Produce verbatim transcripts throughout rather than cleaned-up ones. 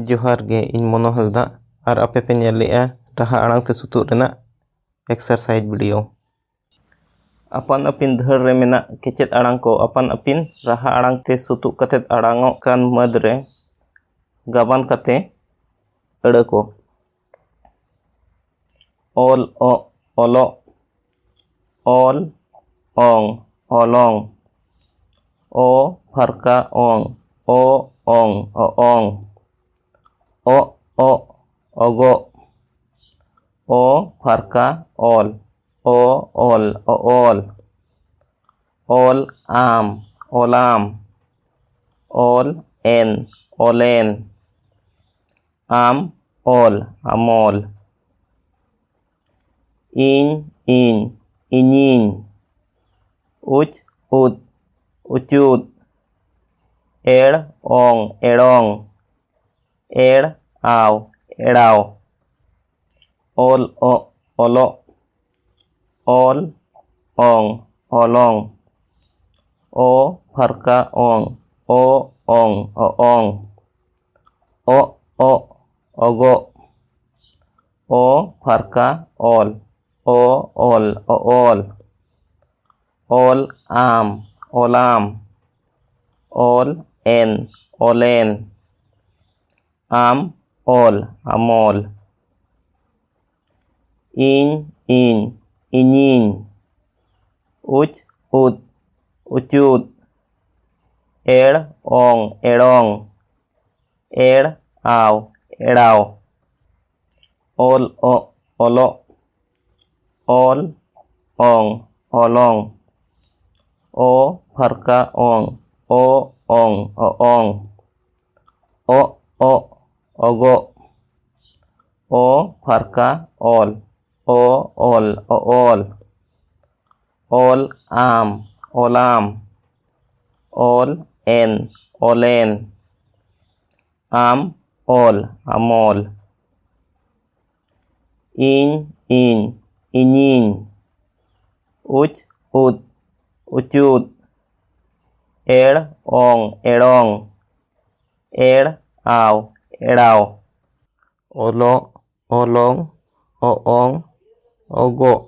ᱡᱚᱦᱟᱨ ᱜᱮ, ᱤᱧ ᱢᱚᱱᱳ ᱦᱟᱸᱥᱫᱟ ᱟᱨ ᱟᱯᱮ ᱯᱮ ᱧᱮᱞ ᱞᱮᱜᱼᱟ ᱨᱟᱦᱟ ᱟᱲᱟᱝ ᱛᱮ ᱥᱩᱛᱩᱜ ᱨᱮᱱᱟᱜ exercise video᱾ ᱟᱯᱟᱱ ᱟᱹᱯᱤᱱ ᱫᱷᱟᱹᱲ ᱨᱮ ᱢᱮᱱᱟᱜ ᱠᱮᱪᱮᱫ ᱟᱲᱟᱝ ᱠᱚ ᱟᱯᱟᱱ ᱟᱹᱯᱤᱱ ᱨᱟᱦᱟ ᱟᱲᱟᱝ ᱛᱮ ᱥᱩᱛᱩᱜ ᱠᱟᱛᱮ ᱟᱲᱟᱝᱚᱜ ᱠᱟᱱ ᱢᱟᱹᱫᱽ ᱨᱮ ᱜᱟᱵᱟᱱ ᱠᱟᱛᱮ ᱟᱹᱲᱟᱹ ᱠᱚ᱾ ᱚᱞ ᱚᱜ ᱚᱞᱚᱜ, ᱚᱞ ᱚᱝ ᱚᱞᱚᱝ, ᱚ ᱯᱷᱟᱨᱠᱟ ᱚᱝ ᱚ ᱚᱝ ᱚᱚᱝ, ᱚᱜ ᱚᱜ ᱚᱜᱚᱜ, ᱚ ᱯᱷᱟᱨᱠᱟ ᱚᱞ ᱚ ᱚᱞ ᱚᱚᱞ, ᱚᱞ ᱟᱢ ᱚᱞᱟᱢ, ᱚᱞ ᱮᱱ ᱚᱞᱮᱱ, ᱟᱢ ᱚᱞ ᱟᱢᱚᱞ, ᱤᱧ ᱤᱧ ᱤᱧᱤᱧ, ᱩᱪ ᱩᱫ ᱩᱪᱩᱫ, ᱮᱲ ᱚᱝ ᱮᱲᱚᱝ, ᱮᱲ ᱟᱣ ᱮᱲᱟᱣ, ᱚᱞ ᱚᱜ ᱚᱞᱚᱜ, ᱚᱞ ᱚᱝ ᱚᱞᱚᱝ, ᱚ ᱯᱷᱟᱨᱠᱟ ᱚᱝ ᱚ ᱚᱝ ᱚᱚᱝ, ᱚᱜ ᱚᱜ ᱚᱜᱚᱜ, ᱚ ᱯᱷᱟᱨᱠᱟ ᱚᱞ ᱚ ᱚᱞ ᱚᱚᱞ, ᱚᱞ ᱟᱢ ᱚᱞᱟᱢ, ᱚᱞ ᱮᱱ ᱚᱞᱮᱱ, ᱟᱢ ᱚᱞ ᱟᱢᱚᱞ, ᱤᱧ ᱤᱧ ᱤᱧᱤᱧ, ᱩᱪ ᱩᱫ ᱩᱪᱩᱫ, ᱮᱲ ᱚᱝ ᱮᱲᱚᱝ, ᱮᱲ ᱟᱣ ᱮᱲᱟᱣ, ᱚᱞ ᱚᱜ ᱚᱞᱚᱜ, ᱚᱞ ᱚᱝ ᱚᱞᱚᱝ, ᱚ ᱯᱷᱟᱨᱠᱟ ᱚᱝ ᱚ ᱚᱝ ᱚᱚᱝ, ᱚᱜ ᱚᱜ ᱚᱜᱚᱜ, ᱚ ᱯᱷᱟᱨᱠᱟ ᱚᱞ ᱚ ᱚᱞ ᱚᱚᱞ, ᱚᱞ ᱟᱢ ᱚᱞᱟᱢ, ᱚᱞ ᱮᱱ ᱚᱞᱮᱱ, ᱟᱢ ᱚᱞ ᱟᱢᱚᱞ, ᱤᱧ ᱤᱧ ᱤᱧᱤᱧ, ᱩᱪ ᱩᱫ ᱩᱪᱩᱫ, ᱮᱲ ᱚᱝ ᱮᱲᱚᱝ, ᱮᱲ ᱟᱣ ᱮᱲᱟᱣ᱾ ᱚᱞᱚᱜ, ᱚᱞᱚᱝ, ᱚᱚᱝ, ᱚᱜᱚᱜ᱾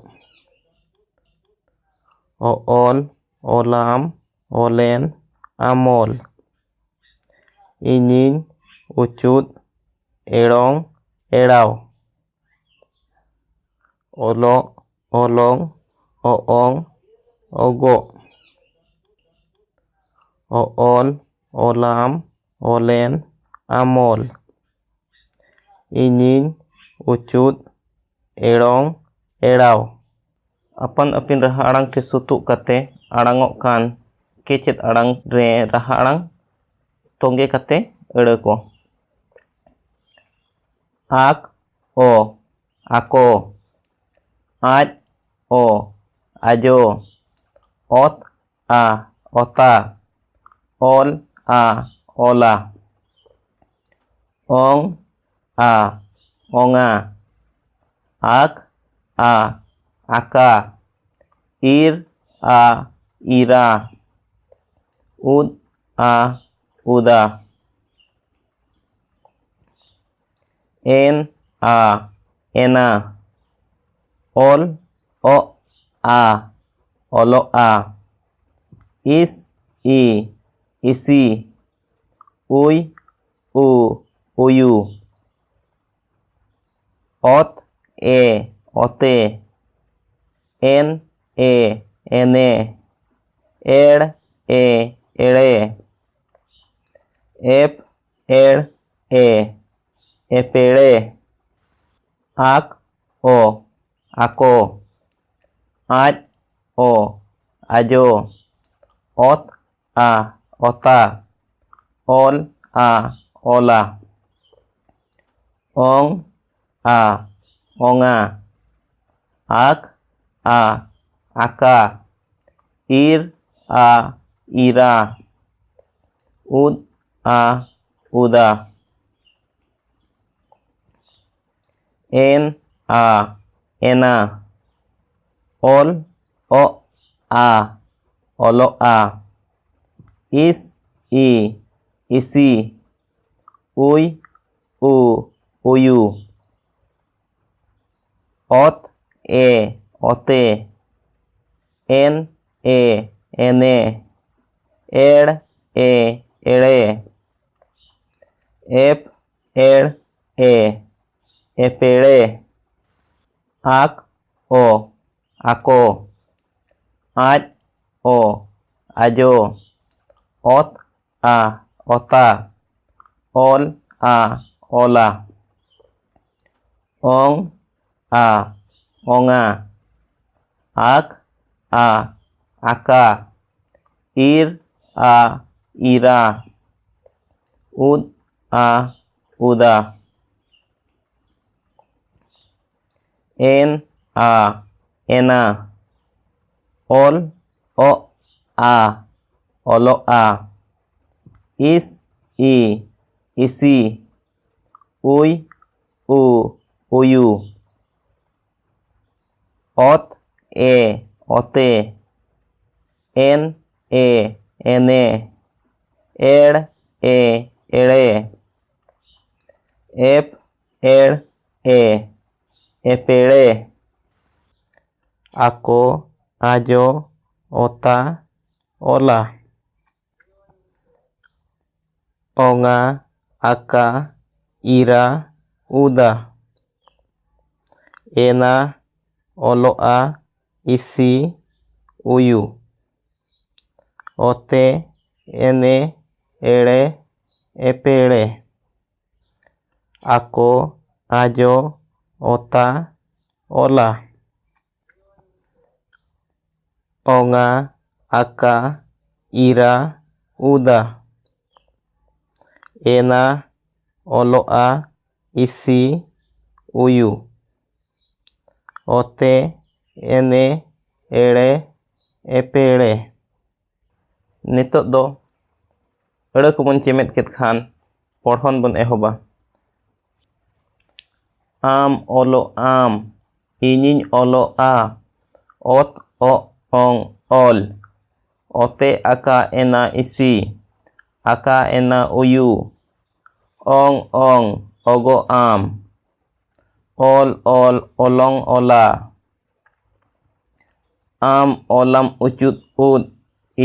ᱚᱚᱞ, ᱚᱞᱟᱢ, ᱚᱞᱮᱱ, ᱟᱢᱚᱞ᱾ ᱤᱧᱤᱧ, ᱩᱪᱩᱫ, ᱮᱲᱚᱝ, ᱮᱲᱟᱣ᱾ ᱚᱞᱚᱜ, ᱚᱞᱚᱝ, ᱚᱚᱝ, ᱚᱜᱚᱜ᱾ ᱚᱚᱞ, ᱚᱞᱟᱢ, ᱚᱞᱮᱱ, ᱟᱢᱚᱞ᱾ ᱤᱧᱤᱧ, ᱩᱪᱩᱫ, ᱮᱲᱚᱝ, ᱮᱲᱟᱣ᱾ ᱟᱯᱟᱱ ᱟᱹᱯᱤᱱ ᱨᱟᱦᱟ ᱟᱲᱟᱝ ᱛᱮ ᱥᱩᱛᱩᱜ ᱠᱟᱛᱮ ᱟᱲᱟᱝᱚᱜ ᱠᱟᱱ ᱠᱮᱪᱮᱫ ᱟᱲᱟᱝ ᱨᱮ ᱨᱟᱦᱟ ᱟᱲᱟᱝ ᱛᱚᱸᱜᱮ ᱠᱟᱛᱮ ᱟᱹᱲᱟᱹ ᱠᱚ᱾ ᱟᱠ, ᱚ, ᱟᱠᱚ᱾ ᱟᱡ, ᱚ, ᱟᱡᱚ᱾ ᱚᱛ, ᱟ, ᱚᱛᱟ᱾ ᱚᱞ, ᱟ, ᱚᱞᱟ᱾ ᱚᱝ, ᱟ, ᱚᱝᱟ᱾ ᱟᱠ, ᱟ, ᱟᱠᱟ᱾ ᱤᱨ, ᱟ, ᱤᱨᱟ᱾ ᱩᱫ, ᱟ, ᱩᱫᱟ᱾ ᱮᱱ, ᱟ, ᱮᱱᱟ᱾ ᱚᱞ, ᱚᱜ, ᱟ, ᱚᱞᱚᱜᱼᱟ᱾ ᱤᱥ, ᱤ, ᱤᱥᱤ᱾ ᱩᱭ, ᱩ, ᱩᱭᱩ᱾ ᱚᱛ, ᱮ, ᱚᱛᱮ᱾ ᱮᱱ, ᱮ, ᱮᱱᱮ᱾ ᱮᱲ, ᱮ, ᱮᱲᱮ᱾ ᱮᱯ, ᱮᱲ, ᱮ, ᱮᱯᱮᱲᱮ᱾ ᱟᱠ, ᱚ, ᱟᱠᱚ᱾ ᱟᱡ, ᱚ, ᱟᱡᱚ᱾ ᱚᱛ, ᱟ, ᱚᱛᱟ᱾ ᱚᱞ, ᱟ, ᱚᱞᱟ᱾ ᱚᱝ, ᱟ, ᱚᱝᱟ᱾ ᱟᱠ, ᱟ, ᱟᱠᱟ᱾ ᱤᱨ, ᱟ, ᱤᱨᱟ᱾ ᱩᱫ, ᱟ, ᱩᱫᱟ᱾ ᱮᱱ, ᱟ, ᱮᱱᱟ᱾ ᱚᱞ, ᱚᱜ, ᱟ, ᱚᱞᱚᱜᱼᱟ᱾ ᱤᱥ, ᱤ, ᱤᱥᱤ᱾ ᱩᱭ, ᱩ, ᱩᱭᱩ᱾ ᱚᱛ, ᱮ, ᱚᱛᱮ᱾ ᱮᱱ, ᱮ, ᱮᱱᱮ᱾ ᱮᱲ, ᱮ, ᱮᱲᱮ᱾ ᱮᱯ, ᱮᱲ, ᱮ, ᱮᱯᱮᱲᱮ᱾ ᱟᱠ, ᱚ, ᱟᱠᱚ᱾ ᱟᱡ, ᱚ, ᱟᱡᱚ᱾ ᱚᱛ, ᱟ, ᱚᱛᱟ᱾ ᱚᱞ, ᱟ, ᱚᱞᱟ᱾ ᱚᱝ, ᱟ, ᱚᱝᱟ᱾ ᱟᱠ, ᱟ, ᱟᱠᱟ᱾ ᱤᱨ, ᱟ, ᱤᱨᱟ᱾ ᱩᱫ, ᱟ, ᱩᱫᱟ᱾ ᱮᱱ, ᱟ, ᱮᱱᱟ᱾ ᱚᱞ, ᱚᱜ, ᱟ, ᱚᱞᱚᱜᱼᱟ᱾ ᱤᱥ, ᱤ, ᱤᱥᱤ᱾ ᱩᱭ, ᱩ, ᱩᱭᱩ᱾ ᱚᱛ, ᱮ, ᱚᱛᱮ᱾ ᱮᱱ, ᱮ, ᱮᱱᱮ᱾ ᱮᱲ, ᱮ, ᱮᱲᱮ᱾ ᱮᱯ, ᱮᱲ, ᱮ, ᱮᱯᱮᱲᱮ᱾ ᱟᱠᱚ, ᱟᱡᱚ, ᱚᱛᱟ, ᱚᱞᱟ᱾ ᱚᱝᱟ, ᱟᱠᱟ, ᱤᱨᱟ, ᱩᱫᱟ᱾ ᱮᱱᱟ, ᱚᱞᱚᱜᱼᱟ, ᱤᱥᱤ, ᱩᱭᱩ᱾ ᱚᱛᱮ, ᱮᱱᱮ, ᱮᱲᱮ, ᱮᱯᱮᱲᱮ᱾ ᱟᱠᱚ, ᱟᱡᱚ, ᱚᱛᱟ, ᱚᱞᱟ᱾ ᱚᱝᱟ, ᱟᱠᱟ, ᱤᱨᱟ, ᱩᱫᱟ᱾ ᱮᱱᱟ, ᱚᱞᱚᱜᱼᱟ, ᱤᱥᱤ, ᱩᱭᱩ᱾ ᱚᱛᱮ, ᱮᱱᱮ, ᱮᱲᱮ, ᱮᱯᱮᱲᱮ᱾ ᱱᱤᱛᱚᱜ ᱫᱚ ᱟᱹᱲᱟᱹ ᱠᱚᱵᱚᱱ ᱪᱮᱢᱮᱫ ᱠᱮᱫ ᱠᱷᱟᱱ ᱯᱚᱲᱦᱚᱱ ᱵᱚᱱ ᱮᱦᱚᱵᱟ᱾ ᱟᱢ ᱚᱞᱚᱜ ᱟᱢ, ᱤᱧᱤᱧ ᱚᱞᱚᱜᱼᱟ᱾ ᱚᱛ, ᱚᱜ, ᱚᱝ, ᱚᱞ᱾ ᱚᱛᱮ, ᱟᱠᱟ, ᱮᱱᱟ, ᱤᱥᱤ᱾ ᱟᱠᱟ, ᱮᱱᱟ, ᱩᱭᱩ᱾ ᱚᱝ, ᱚᱝ, ᱚᱜᱚᱜ ᱟᱢ᱾ ᱚᱞ ᱚᱞ ᱚᱞᱚᱝ ᱚᱞᱟ᱾ ᱟᱢ ᱚᱞᱟᱢ ᱩᱪᱩᱫ ᱩᱫ,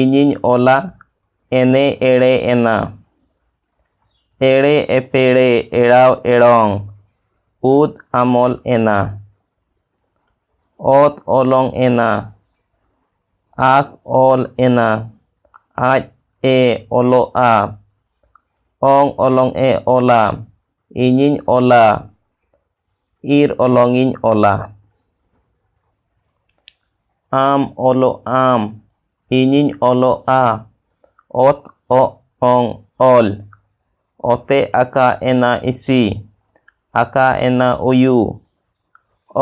ᱤᱧᱤᱧ ᱚᱞᱟ ᱮᱱᱮ ᱮᱲᱮ ᱮᱱᱟ᱾ ᱮᱲᱮ ᱮᱯᱮᱲᱮ ᱮᱲᱟᱣ ᱮᱲᱚᱝ, ᱩᱫ ᱟᱢᱚᱞ ᱮᱱᱟ᱾ ᱚᱛ ᱚᱞᱚᱝ ᱮᱱᱟ᱾ ᱟᱠ ᱚᱞ ᱮᱱᱟ᱾ ᱟᱡ ᱮ ᱚᱞᱚᱜᱼᱟ᱾ ᱚᱝ ᱚᱞᱚᱝ ᱮ ᱚᱞᱟ᱾ ᱤᱧᱤᱧ ᱚᱞᱟ᱾ ᱤᱨ ᱚᱞᱚᱝᱤᱧ ᱚᱞᱟ᱾ ᱟᱢ ᱚᱞᱚᱜ ᱟᱢ᱾ ᱤᱧᱤᱧ ᱚᱞᱚᱜᱼᱟ᱾ ᱚᱛ ᱚᱜ ᱚᱝ ᱚᱞ᱾ ᱚᱛᱮ ᱟᱠᱟ ᱮᱱᱟ ᱤᱥᱤ᱾ ᱟᱠᱟ ᱮᱱᱟ ᱩᱭᱩ᱾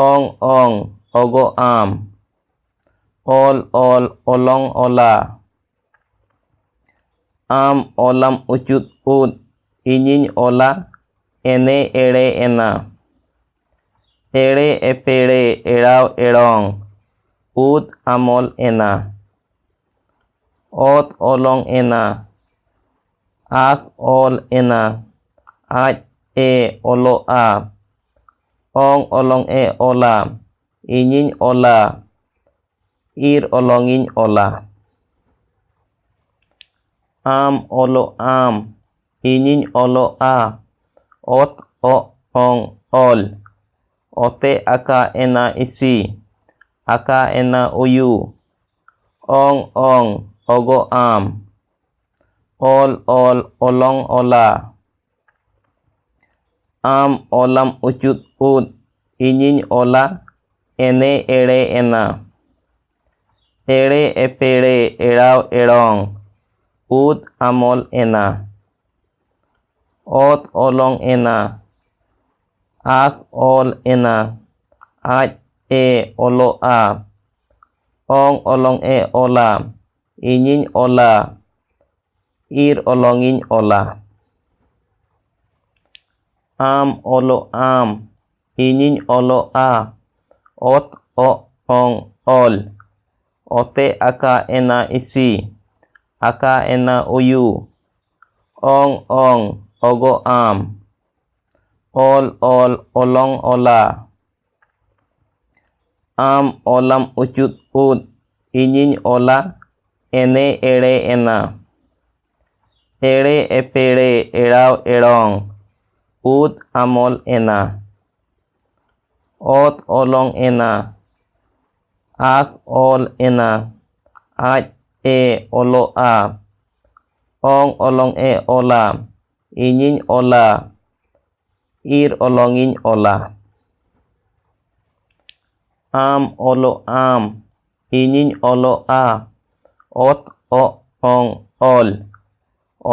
ᱚᱝ ᱚᱝ ᱚᱜᱚᱜ ᱟᱢ᱾ ᱚᱞ ᱚᱞ ᱚᱞᱚᱝ ᱚᱞᱟ᱾ ᱟᱢ ᱚᱞᱟᱢ ᱩᱪᱩᱫ ᱩᱫ, ᱤᱧᱤᱧ ᱚᱞᱟ ᱮᱱᱮ ᱮᱲᱮ ᱮᱱᱟ᱾ ᱮᱲᱮ ᱮᱯᱮᱲᱮ ᱮᱲᱟᱣ ᱮᱲᱚᱝ, ᱩᱫ ᱟᱢᱚᱞ ᱮᱱᱟ᱾ ᱚᱛ ᱚᱞᱚᱝ ᱮᱱᱟ᱾ ᱟᱠ ᱚᱞ ᱮᱱᱟ᱾ ᱟᱡ ᱮ ᱚᱞᱚᱜᱼᱟ᱾ ᱚᱝ ᱚᱞᱚᱝ ᱮ ᱚᱞᱟ᱾ ᱤᱧᱤᱧ ᱚᱞᱟ᱾ ᱤᱨ ᱚᱞᱚᱝᱤᱧ ᱚᱞᱟ᱾ ᱟᱢ ᱚᱞᱚᱜ ᱟᱢ᱾ ᱤᱧᱤᱧ ᱚᱞᱚᱜᱼᱟ᱾ ᱚᱛ ᱚᱜ ᱚᱝ ᱚᱞ᱾ ᱚᱛᱮ ᱟᱠᱟ ᱮᱱᱟ ᱤᱥᱤ᱾ ᱟᱠᱟ ᱮᱱᱟ ᱩᱭᱩ᱾ ᱚᱝ ᱚᱝ ᱚᱜᱚᱜ ᱟᱢ᱾ ᱚᱞ ᱚᱞ ᱚᱞᱚᱝ ᱚᱞᱟ᱾ ᱟᱢ ᱚᱞᱟᱢ ᱩᱪᱩᱫ ᱩᱫ, ᱤᱧᱤᱧ ᱚᱞᱟ ᱮᱱᱮ ᱮᱲᱮ ᱮᱱᱟ᱾ ᱮᱲᱮ ᱮᱯᱮᱲᱮ ᱮᱲᱟᱣ ᱮᱲᱚᱝ, ᱩᱫ ᱟᱢᱚᱞ ᱮᱱᱟ᱾ ᱚᱛ ᱚᱞᱚᱝ ᱮᱱᱟ᱾ ᱟᱠ ᱚᱞ ᱮᱱᱟ᱾ ᱟᱡ ᱮ ᱚᱞᱚᱜᱼᱟ᱾ ᱚᱝ ᱚᱞᱚᱝ ᱮ ᱚᱞᱟ᱾ ᱤᱧᱤᱧ ᱚᱞᱟ᱾ ᱤᱨ ᱚᱞᱚᱝᱤᱧ ᱚᱞᱟ᱾ ᱟᱢ ᱚᱞᱚᱜ ᱟᱢ᱾ ᱤᱧᱤᱧ ᱚᱞᱚᱜᱼᱟ᱾ ᱚᱛ ᱚᱜ ᱚᱝ ᱚᱞ᱾ ᱚᱛᱮ ᱟᱠᱟ ᱮᱱᱟ ᱤᱥᱤ᱾ ᱟᱠᱟ ᱮᱱᱟ ᱩᱭᱩ᱾ ᱚᱝ ᱚᱝ ᱚᱜᱚᱜ ᱟᱢ᱾ ᱚᱞ ᱚᱞ ᱚᱞᱚᱝ ᱚᱞᱟ᱾ ᱟᱢ ᱚᱞᱟᱢ ᱩᱪᱩᱫ ᱩᱫ, ᱤᱧᱤᱧ ᱚᱞᱟ ᱮᱱᱮ ᱮᱲᱮ ᱮᱱᱟ᱾ ᱮᱲᱮ ᱮᱯᱮᱲᱮ ᱮᱲᱟᱣ ᱮᱲᱚᱝ, ᱩᱫ ᱟᱢᱚᱞ ᱮᱱᱟ᱾ ᱚᱛ ᱚᱞᱚᱝ ᱮᱱᱟ, ᱟᱠ ᱚᱞ ᱮᱱᱟ᱾ ᱟᱡ ᱮ ᱚᱞᱚᱜᱼᱟ, ᱚᱝ ᱚᱞᱚᱝ ᱮ ᱚᱞᱟ᱾ ᱤᱧᱤᱧ ᱚᱞᱟ, ᱤᱨ ᱚᱞᱚᱝ ᱤᱧ ᱚᱞᱟ᱾ ᱟᱢ ᱚᱞᱚᱜ ᱟᱢ, ᱤᱧᱤᱧ ᱚᱞᱚᱜᱼᱟ᱾ ᱚᱛ ᱚᱜ ᱚᱝ ᱚᱞ,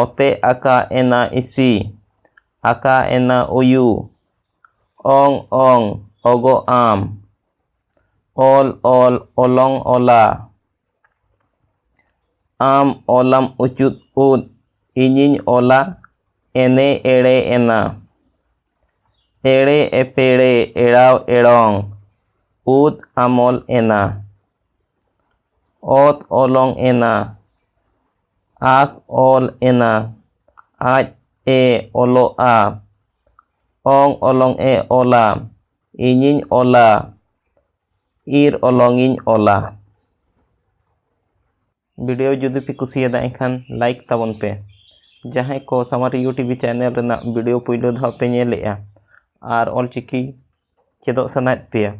ᱚᱛᱮ ᱟᱠᱟ ᱮᱱᱟ ᱤᱥᱤ, ᱟᱠᱟ ᱮᱱᱟ ᱩᱭᱩ᱾ ᱚᱝ ᱚᱝ ᱚᱜᱚᱜ ᱟᱢ, ᱚᱞ ᱚᱞ ᱚᱞᱚᱝ ᱚᱞᱟ᱾ ᱟᱢ ᱚᱞᱟᱢ ᱩᱪᱩᱫ ᱩᱫ, ᱤᱧᱤᱧ ᱚᱞᱟ ᱮᱱᱮ ᱮᱲᱮ ᱮᱱᱟ᱾ ᱮᱲᱮ ᱮᱯᱮᱲᱮ ᱮᱲᱟᱣ ᱮᱲᱚᱝ, ᱩᱫ ᱟᱢᱚᱞ ᱮᱱᱟ᱾ ᱚᱛ ᱚᱞᱚᱝ ᱮᱱᱟ, ᱟᱠ ᱚᱞ ᱮᱱᱟ᱾ ᱟᱡ ᱮ ᱚᱞᱚᱜᱼᱟ, ᱚᱝ ᱚᱞᱚᱝ ᱮ ᱚᱞᱟ᱾ ᱤᱧᱤᱧ ᱚᱞᱟ, ᱤᱨ ᱚᱞᱚᱝ ᱤᱧ ᱚᱞᱟ᱾ ᱵᱷᱤᱰᱤᱭᱳ ᱡᱩᱫᱤ ᱯᱮ ᱠᱩᱥᱤᱭᱟᱫᱟ, ᱮᱱᱠᱷᱟᱱ ᱞᱟᱭᱤᱠ ᱛᱟᱵᱚᱱ ᱯᱮ᱾ ᱡᱟᱦᱟᱸᱭ ᱠᱚ ᱥᱟᱶᱟᱨ ᱭᱩ ᱴᱤ ᱵᱷᱤ ᱪᱮᱱᱮᱞ ᱨᱮᱱᱟᱜ ᱵᱷᱤᱰᱤᱭᱳ ᱯᱩᱭᱞᱩ ᱫᱷᱟᱣ ᱯᱮ ᱧᱮᱞᱮᱜᱼᱟ ᱟᱨ ᱚᱞᱪᱤᱠᱤ ᱪᱮᱫᱚᱜ ᱥᱟᱱᱟᱭᱮᱫ ᱯᱮᱭᱟ,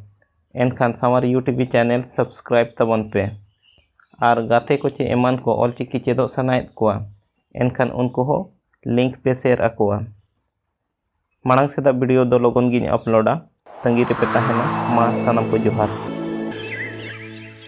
ᱮᱱᱠᱷᱟᱱ ᱥᱟᱶᱟᱨ ᱭᱩ ᱴᱤ ᱵᱷᱤ ᱪᱮᱱᱮᱞ ᱥᱟᱵᱥᱠᱨᱟᱭᱤᱵ ᱛᱟᱵᱚᱱ ᱯᱮ᱾ ᱟᱨ ᱜᱟᱛᱮ ᱠᱚ ᱪᱮ ᱮᱢᱟᱱ ᱠᱚ ᱚᱞᱪᱤᱠᱤ ᱪᱮᱫᱚᱜ ᱥᱟᱱᱟᱭᱮᱫ ᱠᱚᱣᱟ, ᱮᱱᱠᱷᱟᱱ ᱩᱱᱠᱩ ᱦᱚᱸ ᱞᱤᱝᱠ ᱯᱮ ᱥᱮᱭᱟᱨ ᱟᱠᱚᱣᱟ᱾ ᱢᱟᱲᱟᱝ ᱥᱮᱫᱟᱜ ᱵᱷᱤᱰᱤᱭᱳ ᱫᱚ ᱞᱚᱜᱚᱱ ᱜᱤᱧ ᱟᱯᱞᱳᱰᱟ, ᱛᱟᱺᱜᱤ ᱨᱮᱯᱮ ᱛᱟᱦᱮᱱᱟ᱾ ᱢᱟ ᱥᱟᱱᱟᱢ ᱠᱚ ᱡᱚᱦᱟᱨ᱾